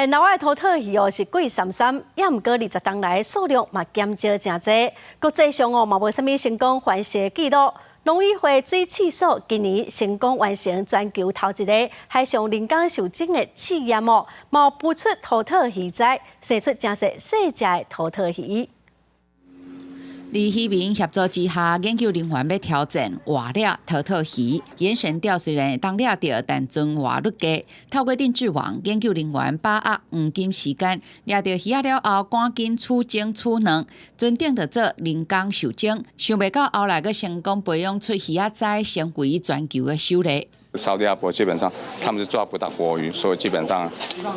現老的土透魚哦是貴參參，也毋過20冬來數量嘛減少誠濟。國際上哦嘛無啥物成功繁殖的記錄。農委會水試所今年成功完成全球頭一个海上人工授精的試驗哦，嘛孵出土透魚仔，生出誠濟細隻的土透魚。佇漁民協助之下，研究人員欲挑戰活掠土透魚，延繩釣雖然會當掠著，但存活率低。透過定置網，研究人員把握黃金時間，掠著魚仔了後，趕緊取精取卵，船頂就做人工授精。想袂到後來閣成功培養出魚仔仔，成為全球的首例。沙特阿拉伯基本上他們是抓不到活魚，所以基本上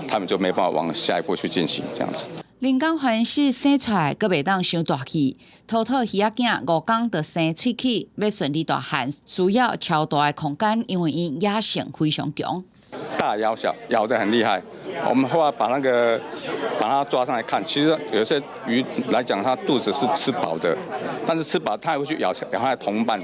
他們就沒辦法往下一步去進行這樣子。人工繁殖生出來，閣袂當傷大氣。土透魚仔囝5工就生喙齒，欲順利大漢，需要超大的空間，因為伊野性非常強。大咬小，咬得很厲害。我們後來把那個把它抓上來看，其實有些魚來講，它肚子是吃飽的，但是吃飽它還會去咬咬它的同伴。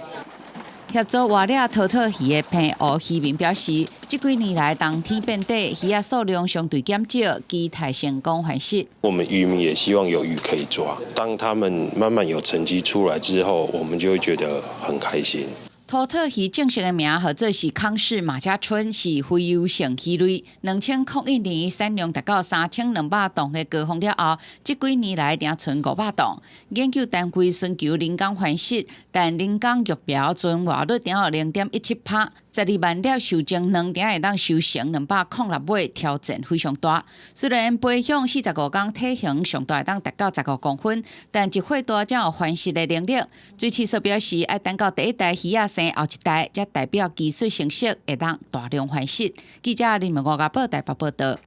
協助活掠土透魚的澎湖漁民表示，這幾年來冬天變短，魚仔數量相對減少，期待成功繁殖。我們漁民也希望有魚可以抓，當他們慢慢有成績出來之後，我們就會覺得很開心。土透魚正式的名號做是康氏馬家鰆，是洄游性魚類。2001年產量達到3200磅的高峰了後，這幾年來定賰500磅。研究單位尋求人工繁殖，但人工育苗存活率定予0.17趴，12萬粒受精卵定會當收成206尾，挑戰非常大。雖然培養45工體型上大會當達到15公分，但一歲大才有繁殖的能力。水試所表示，愛等到第一代魚仔生後一代，才代表技術成熟，會當大量繁殖。記者林文國家報台北報道。